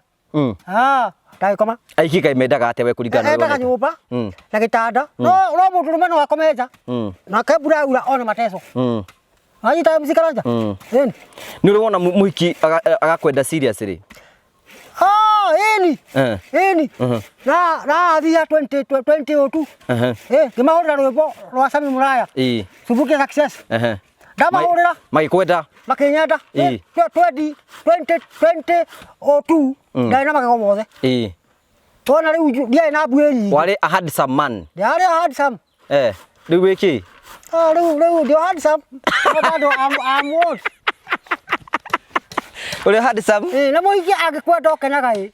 Ah, ndangĩkoma. Ahiki kaĩ mendaga atĩa we kũringana na ũrĩa Endaga wonete? nyũmba na gĩtanda. No no mũndũ ũrũme no akome nja. Nake mbura yaura one mateco. Wanyita MC Karanja? Ĩni. Nĩ ũrĩ wona mũhiki agakwenda seriously? Ah, ĩni. Ĩni. Na na athia 20 2002. Eh, ngĩmahũrĩra rwĩmbo rwa Sami Muraya. Subukia Success. Ndamahũrĩra. Magĩkwenda. Makĩnyenda. 20 20 2002 ndarĩ na magego mothe. Wona rĩu ndiarĩ na mbuĩ nyingĩ. Warĩ a handsome man. Ndiarĩ a handsome. Rĩu wĩ kĩ? Ah, rĩu rĩu ndio handsome. No bado I'm old. Ũrĩ handsome? Eh, na mũingĩ angĩkwenda ũkenaga ĩ.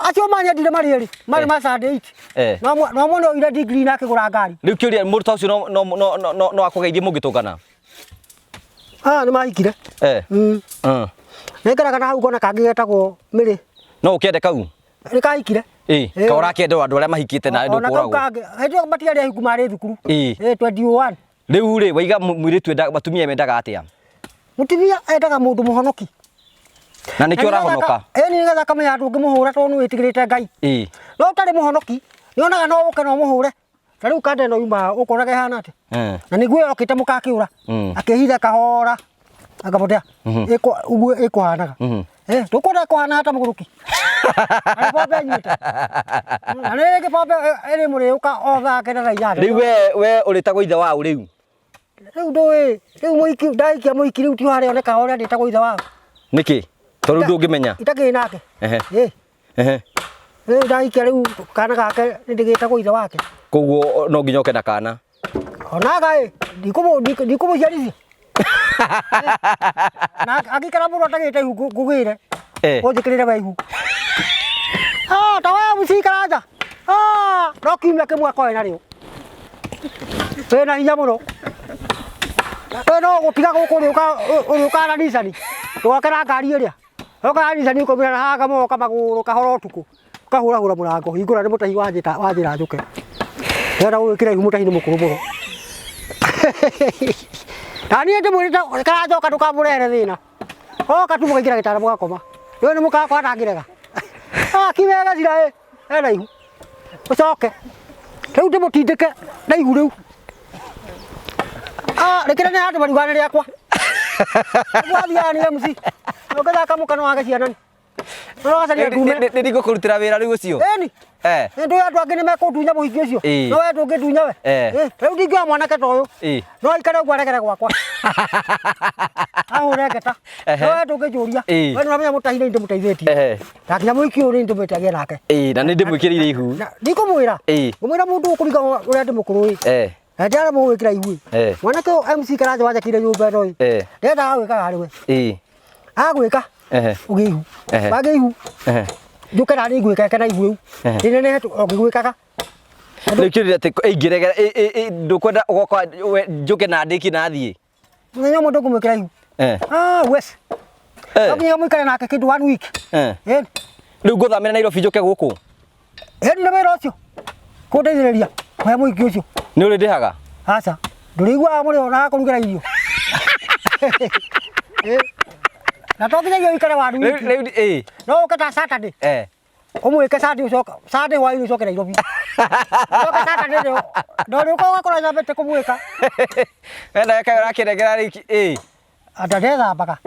Acio manyendire marĩ erĩ, marĩ ma Sunday 8. No no mũndũ oire degree na akĩgũra ngari. Rĩu kĩũria mũndũ ta ũcio no no no no no akũgeithie mũngĩtũngana? Ah, nĩ mahikire. Nĩ ngaraga na hau ngona kangĩ getagwo Mĩrĩ. No ũkĩende kau? Nĩ kahikire. Ĩĩ, ka ũrakĩenda andũ arĩa mahikĩte nawe Ona kau ndũkũragwo. kangĩ, hĩndĩ ĩyo matiarĩ ahiku marĩ thukuru. Ĩĩ. Ĩĩ, 21. Rĩu rĩ, waiga mũirĩtu endaga atumia mendaga atĩa? Mũtumia endaga mũndũ mũhonoki. Na nĩkĩo ũrahonoka? Ĩĩ, nĩgetha akamenya ndũngĩmũhũra tondũ nĩ wĩtigĩrĩte Ngai. Ĩĩ. No ũtarĩ mũhonoki, nĩonaga no ũke na ũmũhũre. Ta rĩu kanda ĩno yuma ũkonaga ĩhana atĩa? Na nĩguo yokĩte mũkakĩũra. Akĩhitha kahora akapotea. Ũguo ĩkũhanaga. Eh, ndũkuona ĩkũhanaga ta mũgũrũki. Na nĩ bombe nyuĩte. Na nĩ rĩngĩ bombe ĩrĩ mũrĩũka o thaa 9 na 8. Rĩu we ũrĩtagwo ithe waũ rĩu? Rĩu ndũĩ, rĩu mũhiki ndaikia mũhiki rĩu tiho harĩoneka ũrĩa ndĩtagwo ithe wao. Nĩkĩ? Tondũ ndũngĩmenya. Itakĩrĩ nake. Ehe. Ĩĩ. Ehe. Rĩu ndahikia rĩu kana gake nĩ ndĩgĩtagwo ithe wake. Koguo no nginya ũke na kana. Onaga ĩ, ndikũmũciarithia. Na angĩikara mũno atagĩte ihu ngũgĩre. Ũnjĩkĩrĩre we ihu. Ah, ta we mũcikara nja. Ah, no kiumia kĩmwe akoe narĩo. Wĩna hinya mũno. We no gũtiga gũkũ ũrĩũkaga na Nissan. Ndũgoke na ngari ĩrĩa. Ũkaga na Nissan ũkaumĩra na haha kamoka magũrũ kahora ũtukũ. Ũkahũrahũra mũrango, hingũra nĩ mũtahi wanjĩta wanjĩra njũke. Ndĩrenda gũgwĩkĩra ihu mũtahi nĩ mũkũrũ mũno. Na niĩ ndĩmwĩrĩte karanjoka ndũkamũrehere thĩna. Oka tu mũkaingĩra gĩtanda mũgakoma. Rĩu nĩ mũkakwa ndangĩrega. Ah, kiwega cira ĩ, ena ihu. Ũcoke. Rĩu ndĩmũtindĩke na ihu rĩu. Ah, rĩkĩra nĩ handũ mariuga nĩ rĩakwa. Nĩguo athiaga nĩ MC. Ũngĩthaka mũkano wake ciana nĩ. No gacaria ndume. Nĩ ndingũkũrutĩra wĩra rĩu ũcio. Ĩni. Nĩ ndũĩ andũ angĩ nĩ mekũndunya mũhiki ũcio. No we ndũngĩndunya we. Rĩu ndingĩoya mwanake ta ũyũ. No aikare ũguo aregere gwakwa. Ahũre ngeta. No we ndũngĩnjũria. We nĩ ũramenya mũtahi nĩ ndĩmũteithĩtie. Na nginya mũhiki ũyũ nĩ ndĩmwĩte agĩe nake. Na nĩ ndĩmwĩkĩrĩire ihu. Ndikũmwĩra. Ngũmwĩra mũndũ ũkũringa ũrĩa ndĩ mũkũrũ ĩ. Na ndĩraremwo gwĩkĩra ihu ĩ. Mwanake ũyũ MC Karanja wanjakĩire nyũmba ĩno ĩ. Ndendaga gwĩkaga harĩ we. Agwĩka ũgĩe ihu. Wagĩa ihu njũke na niĩ ngwĩke na ihu rĩu. Rĩnenehe o ngĩgwĩkaga. Rĩu kĩũria atĩ ingĩregera ndũkwenda ũgoka njũke na ndĩkie na thiĩ. Mũthenya ũmwe ndũkũmwĩkĩra ihu. Ah, wes. No nginya mũikare nake kĩndũ one week. Rĩu ngũthamĩra Nairobi njũke gũkũ. Ĩni nĩ wĩra ũcio. Kũndeithĩrĩria kũhe mũhiki ũcio. Nĩ ũrĩndĩhaga? Aca. Ndũrĩiguaga mũrĩo na akũrugĩra irio. Na to nginyagia ũikare one week. Rĩu ĩ. No ũke ta Saturday. Ũmwĩke Sunday ũcoke Sunday hwaĩ-inĩ ũcoke Nairobi. Ũcoke Saturday nĩ ndũrĩũka ũgakora nyambĩte kũmwĩka. We nawe kaĩ ũrakĩregera rĩu ĩ. Anda ndethambaga.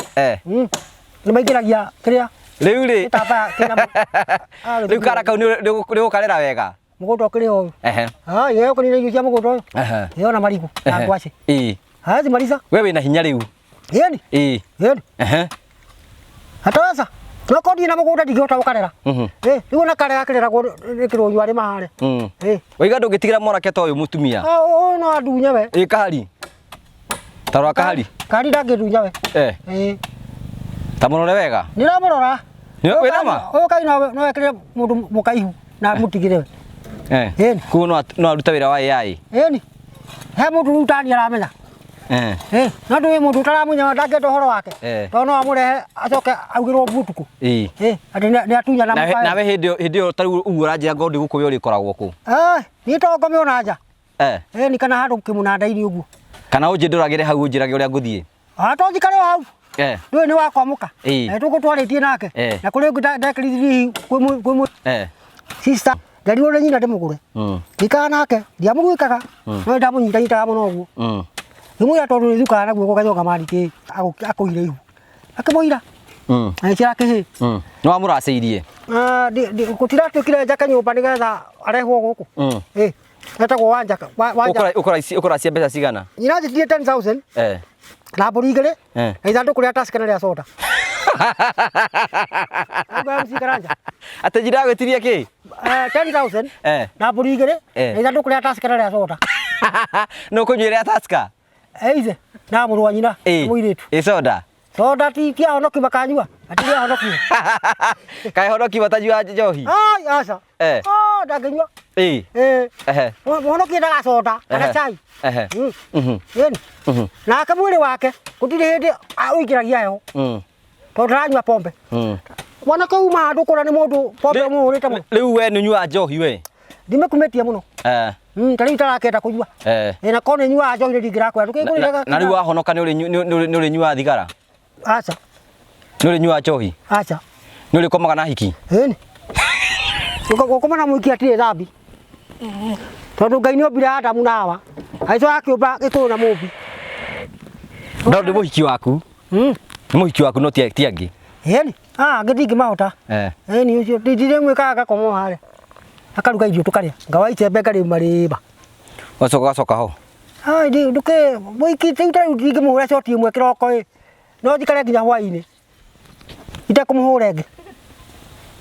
Nĩ maingĩragia kĩrĩa. Rĩu rĩ. Gĩtambaya kĩna. Rĩu kara kau nĩ ũgũkarera wega. Mũgũnda ũkĩrĩ o ũyũ. Ah, yeye ũkĩrĩ irio cia mũgũnda ũyũ. Ĩyo na marigũ na ngwacĩ. Haya marisa. We wĩna hinya rĩu. Ĩni. Ĩni. Ataweza. No kondi na mũgũnda ndingĩhota gũkarera. Rĩu ona karera kĩreragwo nĩ kĩrũnyu arĩ mahare. Waiga ndũngĩtigĩra mwanake ta ũyũ mũtumia. Ũyũ no andunye we. Ĩ kahari. Ta rora kahari. Kahari ndangĩndunya we. Ta mũrore wega. Nĩndamũrora. Wĩna ma? Ũyũ kai no ekĩre mũndũ mũkaihu na mũtigĩre we. Koguo no arute wĩra wa AI. Ĩni. He mũndũ rĩu tani aramenya. No ndũĩ mũndũ ũtaramenya ndangĩenda ũhoro wake. Tondũ no amũrehe acoke augĩrwo mbu ũtukũ. Atĩ nĩ atunyana mũkae. Nawe hĩndĩ ĩyo ta rĩu ũguo ũranjĩra ngorwo ndĩ gũkũ we ũrĩkoragwo kũ? Niĩ to ngome ona nja. Nĩ kana handũ kĩmũnanda-inĩ ũguo. Kana ũnjĩndũragĩre hau ũnjĩrage ũrĩa ngũthiĩ. Ah, to njikare o hau. Ndũĩ nĩ wakwamũka. Na tũgũtwarĩtie nake. Na kũrĩ ũngĩ ndekĩrithirie kwĩ sister nderirwo nĩ nyina ndĩmũgũre. Ndikara nake, ndiamũgwĩkaga, no nĩndamũnyitanyitaga mũno ũguo. Ngĩmwĩra tondũ nĩ thukaga na guoko kanyonga mani kĩ akũire ihu. Akĩmũira. Agĩciara kĩhĩĩ. Nĩ wamũracĩirie? Gũtiratuĩkire njake nyũmba nĩgetha arehwo gũkũ. Etagwo Wanja. Wanja. Ũkũracia mbeca cigana? Nyina anjĩtirie 10,000. Na mbũri igĩrĩ. Na ithandũkũ rĩa Tusker na rĩa soda. Auga MC Karanja. Atĩ nyina agwĩtirie kĩ? 10,000. Na mbũri igĩrĩ. Na ithandũkũ rĩa Tusker na rĩa soda. Nĩ ũkũnyuĩra Tusker? Ithe. Na mũrũ wa nyina. Mũirĩtu. Ĩ soda? Soda ti ahonoki makanyua. Atirĩ ahonoki. Kaĩ honoki matanyuaga njohi? Ai, aca. Ndangĩnyua. Mũhonoki endaga soda kana cai. Ĩni. Nake mwĩrĩ wake gũtirĩ hĩndĩ ũingĩragia heho. Tondũ ndaranyua pombe. Mwanake uma handũ kũra nĩ mũndũ pombe mũhũrĩte mũno. Rĩu we nĩ ũnyuaga njohi we? Ndimĩkumĩtie mũno. Ta rĩu itarakĩenda kũnyua. Na korwo nĩ nyuaga njohi nĩ ndingĩrakwĩra. Ndũkĩngũrĩre Na rĩu wahonoka nĩ ũrĩnyuaga thigara? Aca. Nĩ ũrĩnyuaga njohi? Aca. Nĩ ũrĩkomaga na hiki? Ĩni. Gũkoma na mũhiki hatirĩ thambi. Tondũ Ngai nĩ ombire Adamu na Hawa. Agĩcoka akĩũmba Gĩkũyũ na Mũmbi. No nĩ mũhiki waku? Nĩ mũhiki waku no ti angĩ? Ĩni. Angĩ ndingĩmahota. Ĩni ũcio ndirĩmwĩkaga ngakoma o harĩa. Akaruga irio tũkarĩa. Ngawa icembe ngarĩma rĩma. Ũgacoka ũgacoka ho? Ai, ndũkĩ mũhiki rĩu ta rĩu ndingĩmũhũra coti ĩmwe kĩroko ĩ. No njikare nginya hwaĩ-inĩ. Itekũmũhũra ĩngĩ.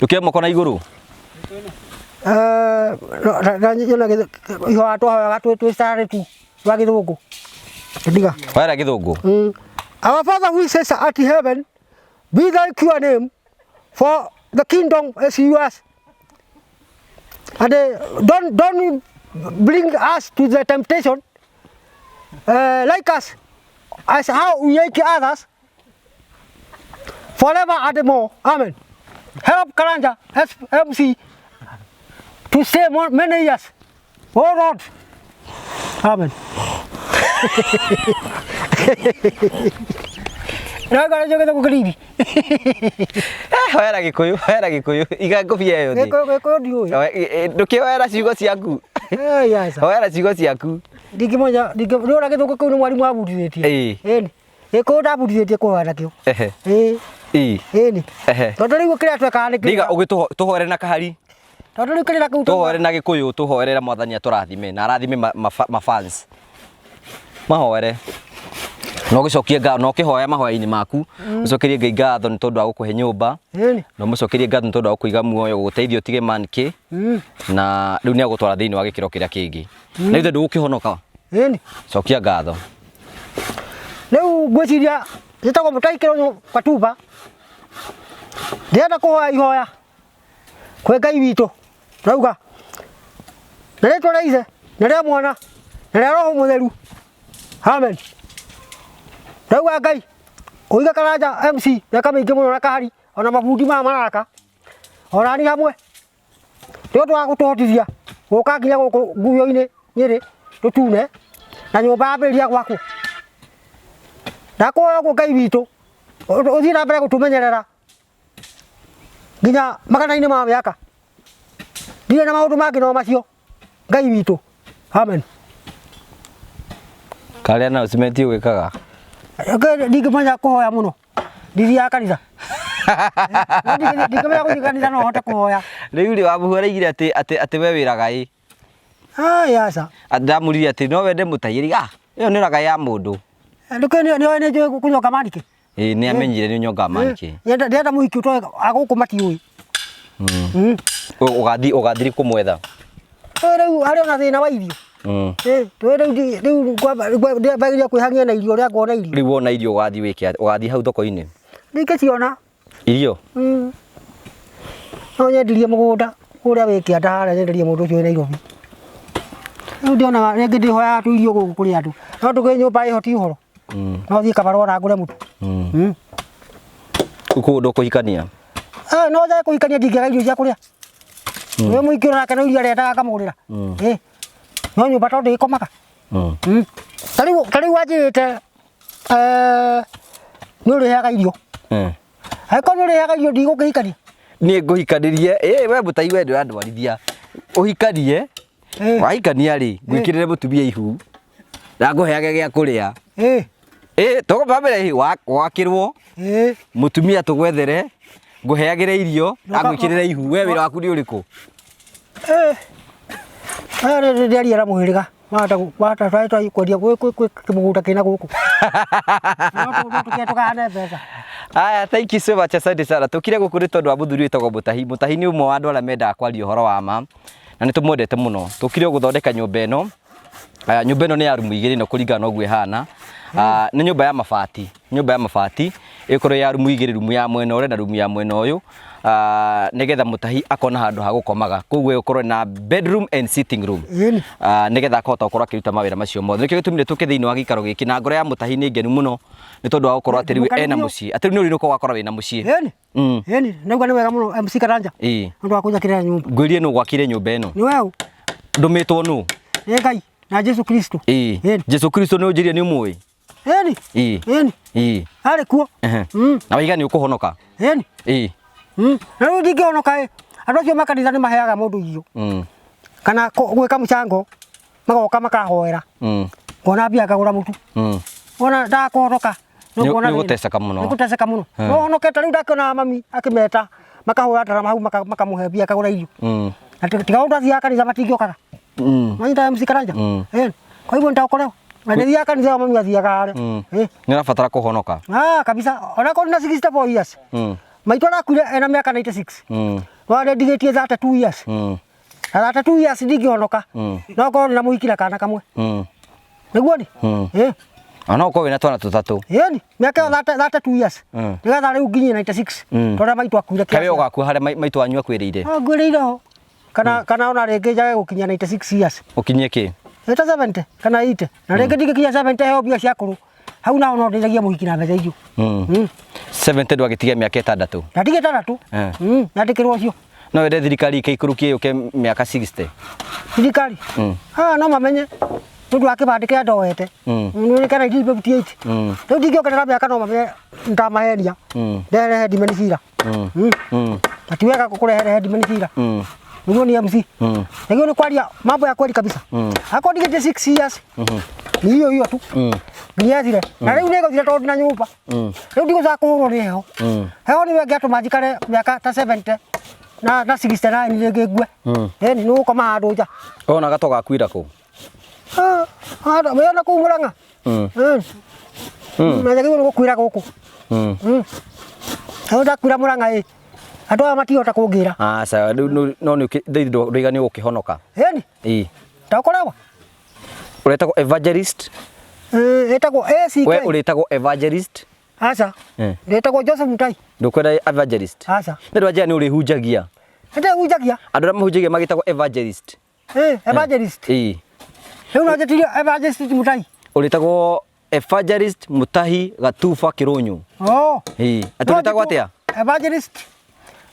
Ndũkĩoe moko na igũrũ. Eh, ihoya twahoyaga twĩ carĩ tu rwa gĩthũngũ ndiga. Hoera gĩthũngũ. Our Father who is at heaven, be thy your name, for the kingdom is yours. And don't bring us to the temptation, like us, as how we like others, forever and more. Amen. Help Karanja SMC to stay more, many years. Oh Lord. Amen. Raga rajoge to kukiriri. Eh, hoera gĩkũyũ, hoera gĩkũyũ. Iga ngũbia ĩyo thĩ. Gĩkũyũ gĩkũyũ ndiũĩ. Ndũkĩhoera ciugo ciaku. Eh, yes. Hoera ciugo ciaku. Ndingĩmenya ndingĩ gĩthũngũ kĩu nĩ mwarimũ abundithĩtie. Ĩĩ. Ĩni. Gĩkũyũ ndabundithĩtie kũhoya nakĩo. Ehe. Ĩĩ. Ĩĩ. Ĩni. Ehe. Tondũ rĩu kĩrĩa twekaga nĩ Ndiga ũgĩtũhoere na kahari. Tondũ rĩu kĩrĩa kĩu Tũhoere na gĩkũyũ, tũhoere mwathani atũrathime na arathime ma fans. Mahoere. Na ũgĩcokie ngatho, na ũkĩhoya mahoya-inĩ maku, ũcokerie Ngai ngatho nĩ tondũ wa gũkũhe nyũmba. Ĩni. Na ũmũcokerie ngatho nĩ tondũ wa gũkũiga muoyo, gũgũteithia ũtige manke. Na rĩu nĩ agũtwara thĩinĩ wa gĩkĩro kĩrĩa kĩngĩ. Na ithe ndũgũkĩhonoka. Ĩni. Cokia ngatho. Rĩu ngwĩciria njĩtagwo Mũtai Kĩronyo Katumba. Ndĩrenda kũhoya ihoya kwĩ Ngai witũ. Rauga na rĩtwa rĩa Ithe na rĩa Mwana na rĩa Roho Mũtheru. Amen. Rauga Ngai ũige Karanja MC mĩaka mĩingĩ mũno na kahari ona mabundi maya maraka ona ni hamwe nĩ ũndũ wa gũtũhotithia gũka nginya gũkũ nguyo-inĩ Nyĩrĩ tũtune na nyũmba yambĩrĩria gwakwo. Ndakũhoya ũguo Ngai witũ ũthiĩ na mbere gũtũmenyerera nginya magana-inĩ ma mĩaka. Ndirĩ na maũndũ mangĩ no macio Ngai witũ. Amen. Karĩa announcement ũgĩkaga? Ndingĩmenya kũhoya mũno. Ndithiaga kanitha. Ndingĩmenya gũthiĩ kanitha no hote kũhoya. Rĩu rĩ Wamuhu araigire atĩ atĩ atĩ we wĩ ragaĩ. Ai aca. Ndamũririe atĩ no wende mũtahi. Ah, ĩyo nĩ ragaĩ ya mũndũ. Ndũkĩ nĩ nĩ njũĩ kũnyonga manike. Ĩĩ nĩ amenyire nĩ ũnyongaga manike. Ndĩrenda mũhiki ũtoĩ agũkũ matiũĩ. Ũgathiĩ ũgathiĩ kũmwetha. Rĩu harĩ ona thĩna wa irio. Rĩu rĩu ndĩambagia kwĩhang'ia na irio ũrĩa nguona irio. Rĩu wona irio ũgathiĩ wĩke atĩa? Ũgathiĩ hau thoko-inĩ? Ndingĩciona. Irio? No nyendirie mũgũnda ũrĩa wĩ kĩanda harĩa nyenderie mũndũ ũcio wĩ Nairobi. Rĩu ndionaga rĩngĩ ndĩhoyaga tu irio gũkũ kũrĩ andũ. No ndũkĩrĩ nyũmba ĩho ti ũhoro. No thiĩ kabarũa na ngũre mũtu. Kũu ndũkũhikania? No njage kũhikania ndingĩaga irio cia kũrĩa. Ũyũ mũhiki onake no irio arendaga ngamũgũrĩra. No nyũmba tondũ ndĩkomaga. Ta rĩu wanjĩrĩte nĩ ũrĩheaga irio. Angĩkorwo nĩ ũrĩheaga irio ndigũkĩhikania. Niĩ ngũhikanĩrie, ĩ we mũtai we ndũrandwarithia. Ũhikanie, wahikania rĩ, ngwĩkĩrĩre mũtumia ihu. Na ngũheage gĩa kũrĩa. Ĩ, tũgũbambĩre wakĩrwo, mũtumia tũgwethere, ngũheagĩre irio, na ngwĩkĩrĩre ihu. We wĩra waku nĩ ũrĩkũ? Ndĩaria na mũhĩrĩga. Mahota twa kwendia gwĩ kĩmũgũnda kĩna gũkũ. No tũkĩe tũgayane mbeca. Aya, thank you so much, asante sana. Tukire gũkũ nĩ tondũ wa mũthuri wĩtagwo Mũtahi. Mũtahi nĩ ũmwe wa andũ arĩa mendaga kwaria ũhoro wa ma na nĩ tũmwendete mũno. Tũkire gũthondeka nyũmba ĩno. Nyũmba ĩno nĩ ya rumu igĩrĩ ĩno kũringana na ũguo ĩhana. Nĩ nyũmba ya mabati. Nyũmba ya mabati ĩkorwo ya rumu igĩrĩ, rumu ya mwena ũrĩa na rumu ya mwena ũyũ. Nĩgetha Mũtahi akona handũ ha gũkomaga. Koguo ĩgũkorwo na bedroom and sitting room. Nĩgetha akahota gũkorwo akĩruta mawĩra macio mothe. Nĩkĩo gĩtũmire tũke thĩinĩ wa gĩikaro gĩkĩ na ngoro ya Mũtahi nĩ ngenu mũno nĩ tondũ wa gũkorwo atĩ rĩu ena mũciĩ. Atĩ rĩu nĩ ũrĩũka ũgakora wĩna mũciĩ. Ĩni. Ĩni, nauga nĩ wega mũno MC Karanja. Ũndũ wa kũnjakĩra nyũmba. Ngwĩrie nũ gwakire nyũmba ĩno? Nĩ weũ. Ndũmĩtwo nũ? Nĩ Ngai na Jesu Kristo. Jesu Kristo nĩ ũnjĩrire nĩ ũmũĩ? Ĩni. Ĩni. Arĩ kuo. Na waiga nĩ ũkũhonoka? Ĩni. Na rĩu ndingĩhonoka ĩ. Andũ acio makanitha nĩ maheaga mũndũ irio. Kana gwĩka mũcango magoka makahoera. Ngona mbia ngagũra mũtu. Wona ndakũhonoka. Nĩ ũgũteceka mũno. Nĩ gũteceka mũno. No honokete rĩu ndakĩona mami akĩmeta makahũra ndarama hau makamũhe mbia akagũra irio. Na tiga ũndũ athiaga kanitha matingĩũkaga. Manyita MC Karanja. Kwa hivyo nitaokolewa. Na ndithiaga kanitha mami athiaga harĩa. Nĩ ũrabatara kũhonoka. Ah, kabisa. Ona korwo na 64 years. Maitũ arakuire ena mĩaka 96. Warĩ ndigĩtie 32 years. Na 32 years ndingĩhonoka. No ngorwo ndĩ na mũhiki na kana kamwe. Nĩguo ni? Ĩ. Ona ũkorwo wĩna twana tũtatũ. Ĩni, mĩaka ĩyo 32 years. Nĩgetha rĩu nginyie 96. Tondũ maitũ akuire Kawe ũgakua harĩa maitũ wanyu akwĩrĩire. Ah, ngwĩrĩire ho. Kana ona rĩngĩ njage gũkinyia 96 years. Ũkinyie kĩ? Ĩta 70 kana 80. Na rĩngĩ ndingĩkinyia 70 heo mbia cia kũrũ. Hau naho no ndeithagia mũhiki na mbeca icio. 70 ndwagĩtigia mĩaka ĩtandatũ. Ndatige ĩtandatũ. Nyandĩkĩrwo ũcio. No wende thirikari ĩkĩikũrũkie yũke mĩaka 60. Thirikari? Ah, no mamenye. Nĩ ũndũ wa kĩbandĩ kĩrĩa ndoete. Nĩ kĩa 1958. Rĩu ndingĩongerera mĩaka no mamenye ndamahenia. Ndehere headman cira. Na ti wega kũrehere headman cira. Nĩguo ni MC. Nĩguo nĩ kwaria mambo ya kweli kabisa. Akorwo ndigĩtie 6 years. Ni hiyo hiyo tu. Nginya ĩthire. Na rĩu nĩ ĩgũthira tondũ ndina nyũmba. Rĩu ndigũcoka kũhũrwo nĩ heho. Heho nĩyo ĩngĩatũma njikare mĩaka ta 70 na 69 rĩngĩ ngue. Ĩni nĩ gũkoma handũ nja. Wonaga ta ũgakuira kũ? Ah, handũ wĩona kũu Mũrang'a? Menjagĩrĩirwo nĩ gũkuĩra gũkũ. Rĩu ndakuĩra Mũrang'a ĩ, andũ aya matingĩhota kũngĩra. Aca, rĩu no nĩ ndũiga nĩ ũgũkĩhonoka. Ĩni. Ĩ. Ndakorewa. Ũretagwo evangelist? Ĩtagwo ACK. We ũrĩtagwo evangelist? Aca. Ndĩtagwo Joseph Mutai. Ndũkwenda evangelist? Aca. Nĩ ndwanja nĩ ũrĩhunjagia. Nĩndĩhunjagia. Andũ arĩa mahunjagia magĩtagwo evangelist. Evangelist. Ĩ. Rĩu no njĩtirie evangelist Mutai. Ũrĩtagwo evangelist Mutahi Gatuba Kĩrũnyũ. Oh. Ĩ. Atĩ ũrĩtagwo atĩa? Evangelist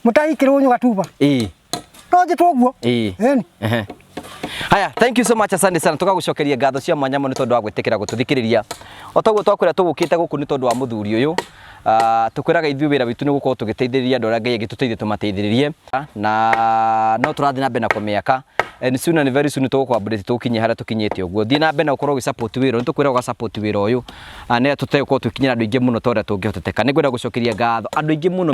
Mutahi Kĩrũnyũ Gatuba. Ĩ. No njĩtwo ũguo. Ĩ. Ĩni. Ehe. Haya, thank you so much, asante sana. Tugagucokeria ngatho cia mwanya mũno nĩ tondũ wa gwĩtĩkĩra gũtũthikĩrĩria. O toguo twakwĩra tũgũkĩte gũkũ nĩ tondũ wa mũthuri ũyũ. Tũkwĩraga ithuĩ wĩra witũ nĩ gũkorwo tũgĩteithĩrĩria andũ arĩa Ngai angĩtũteithia tũmateithĩrĩrie. Na no tũrathiĩ na mbere na kũmĩaka. And soon and very soon tũgũkũ update tũkinye harĩa tũkinyĩte ũguo. Thiĩ na mbere na ũkorwo ũgĩ-support wĩra ũyũ, nĩ tũkwĩra ũga-support wĩra ũyũ. Nĩgetha tũtegũkorwo tũgĩkinyĩra andũ aingĩ mũno ta ũrĩa tũngĩhoteteka. Nĩ ngwenda gũcokeria ngatho andũ aingĩ mũno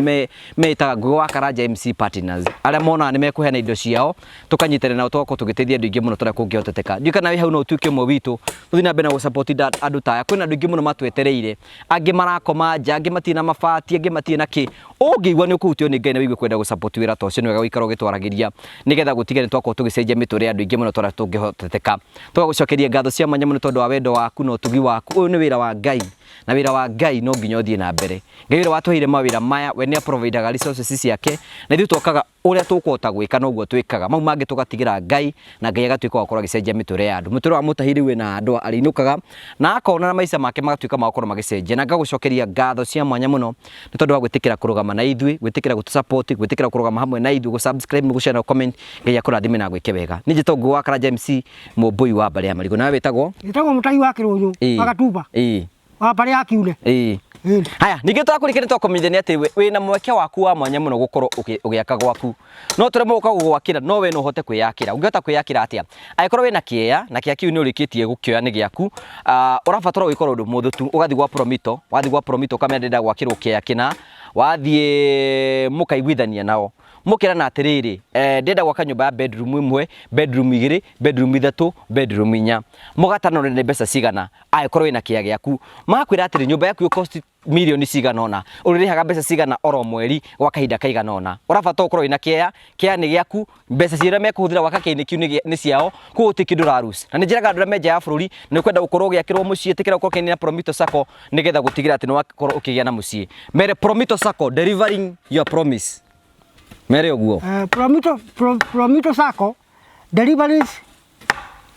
meĩtaga Ngũgĩ wa Karanja MC Partners, arĩa monaga nĩ mekũheana indo ciao, tũkanyitanĩra nao tũgakorwo tũgĩteithia andũ aingĩ mũno ta ũrĩa kũngĩhoteteka. Ndiũĩ kana wĩ hau no ũtuĩke ũmwe witũ, tũthiĩ na mbere na gũ-support andũ ta aya. Kwĩna andũ aingĩ mũno matwetereire, angĩ marakoma nja, angĩ matirĩ na mabati, angĩ matirĩ na kĩ. Ũngĩigua nĩ ũkũhutio nĩ Ngai na wĩigue kwenda gũ-support wĩra ta ũcio, nĩ wega gũikara ũgĩtwaragĩria nĩgetha gũtige nĩ twakorwo tũgĩcenjia mĩtũrĩre ya andũ aingĩ mũno ta ũrĩa tũngĩhoteteka. Tũgagũcokeria ngatho cia mwanya mũno tondũ wa wendo waku na ũtugi waku. Ũyũ nĩ wĩra wa Ngai, na wĩra wa Ngai no nginya ũthiĩ na mbere. Ngai ũrĩa watũheire mawĩra maya, we nĩ aprovidaga resources ciake, na ithuĩ twokaga ũrĩa tũkũhota gwĩka noguo twĩkaga. Mau mangĩ tũgatigĩra Ngai, na Ngai agatuĩka wa gũkorwo agĩcenjia mĩtũrĩre ya andũ. Mũtũrĩre wa Mũtahi rĩu wĩna andũ arĩinũkaga, na akona na maica make magatuĩka ma gũkorwo magĩcenjia. Na ngagũcokeria ngatho cia mwanya mũno nĩ tondũ wa gwĩtĩkĩra kũrũgama na ithuĩ, gwĩtĩkĩra gũtũ-support, gwĩtĩkĩra kũrũgama hamwe na ithuĩ, gũ-subscribe, gũ-share na gũ-comment. Ngai akũrathime na agwĩke wega. Niĩ njĩtagwo Ngũgĩ wa Karanja MC, Mũmbũi wa mbarĩ ya Marigũ. Nawe wĩtagwo? Njĩtagwo Mũtahi wa Kĩrũnyũ, wa Gatuba. Wa mbarĩ ya Kiune. Haya, ningĩ tũrakũririkania twakũmenyithania atĩ wĩna mweke waku wa mwanya mũno gũkorwo ũgĩaka gwaku. No tũremwo gũka gũgwakĩra, no we no ũhote kwĩyakĩra. Ũngĩhota kwĩyakĩra atĩa? Angĩkorwo wĩna kĩea, na kĩea kĩu nĩ ũrĩkĩtie gũkĩoya nĩ gĩaku, ũrabatara gwĩka ũndũ mũhũthũ tu, ũgathiĩ gwa Promito, wathiĩ gwa Promito ũkamera ndĩrenda gwakĩrwo kĩea kĩna, wathiĩ mũkaiguithania nao. Mũkerana atĩrĩrĩ, ndĩrenda gwaka nyũmba ya bedroom ĩmwe, bedroom igĩrĩ, bedroom ithatũ, bedroom inya. Mũgatanora nĩ mbeca cigana, angĩkorwo wĩna kĩea gĩaku. Magakwĩra atĩrĩ, nyũmba yaku ĩgũ cost mirioni cigana ũna, ũrĩrĩhaga mbeca cigana oro mweri gwa kahinda kaigana ũna. Ũrabatara ũkorwo wĩna kĩea, kĩea nĩ gĩaku, mbeca ciria mekũhũthĩra gwaka kĩea-inĩ kĩu nĩ ciao, koguo gũtirĩ kĩndũ ũra lose. Na nĩ njĩraga andũ arĩa me nja ya bũrũri, nĩ ũkwenda gũkorwo ũgĩakĩrwo mũciĩ, ĩtĩkĩra gũkorwo ũkĩaranĩria na Promito Sacco nĩgetha gũtigĩrĩra atĩ nĩ wakorwo ũkĩgĩa na mũciĩ. Mere Promito Sacco, delivering your promise. Mere ũguo. Promito Sacco delivers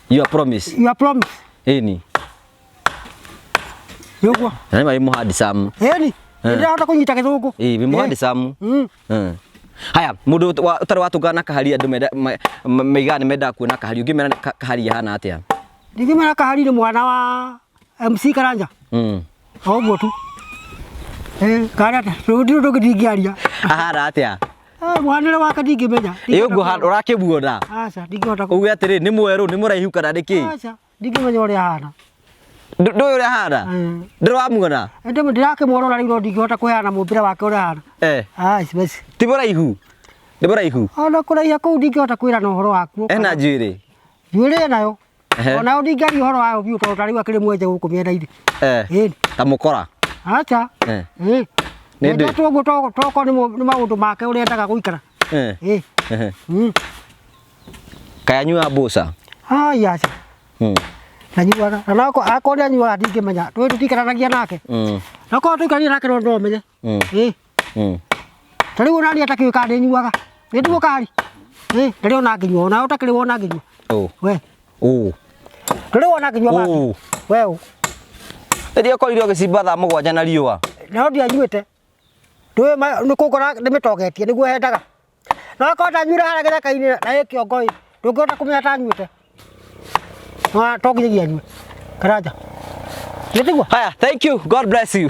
your promise. Your promise. Ĩni. Nĩguo. Na nĩ marĩ mũhandi Sam. Ĩni. Nĩndĩrahota kũnyita gĩthũngũ. Ĩĩ, wĩ mũhandi Sam. Haya, mũndũ ũtarĩ watũngana na kahari andũ maigaga nĩ mendaga kuona kahari. Ũngĩmera kahari ahana atĩa? Ndingĩmera kahari nĩ mwana wa MC Karanja. O ũguo tu. Karanja, rĩu ndũngĩ ndingĩaria. Ahana atĩa? Mwanĩre wake ndingĩmenya. Ĩ, ũguo ũrakĩmuona? Aca, ndingĩhota kũ- Uge atĩrĩ, nĩ mwerũ, nĩ mũraihu kana nĩ kĩ? Aca, ndingĩmenya ũrĩa ahana. Ndũĩ ũrĩa ahana? Ndũrĩ wamuona? Ĩndĩ ndĩrakĩmuona rĩu no ndingĩhota kũheana mũmbĩre wake ũrĩa ahana. Ai, basi. Ti mũraihu? Nĩ mũraihu? Ona kũraiha kũu ndingĩhota kwĩrana ũhoro wakuo. Ena njuĩrĩ? Njuĩrĩ enayo. Onayo ndingĩaria ũhoro wayo biũ tondũ ta rĩu akĩrĩ mwenje gũkũ mĩena-inĩ. Ta mũkora? Aca. Nĩ ndĩ. Ndetwo ũguo toko nĩ maũndũ make ũrĩa endaga gũikara. Eh. Ĩ. Ehe. Mm. Kaya nyua mboca. Ai aca. Ndanyuaga. Na no akorwo nĩ anyuaga ndingĩmenya. Tũĩ tũtiikaranagia nake. Na korwo tũikaranie nake no no menye. Ĩ. Ta rĩu ona niĩ atakĩũĩ kana nĩ nyuaga. Nĩ nduo kari. Ĩ, ndarĩ ona ngĩnyua. Ona ũtakĩrĩ wona ngĩnyua. Oh. We. Oh. Ndũrĩ wona ngĩnyua bangi. Oh. We ũ. Rĩrĩa ũkorirwo ũgĩcimba thaa 7 na riũa. No ndianyuĩte. Ndũĩ nĩ kũngora ndĩmĩtogetie nĩguo hendaga. No akorwo ndanyuire harĩa gĩthaka-inĩ na ĩ kĩongo ĩ, ndũngĩhota kũmenya tanyuĩte. No to nginyagia anyue. Karanja. Nĩ tiguo? Haya, thank you. God bless you.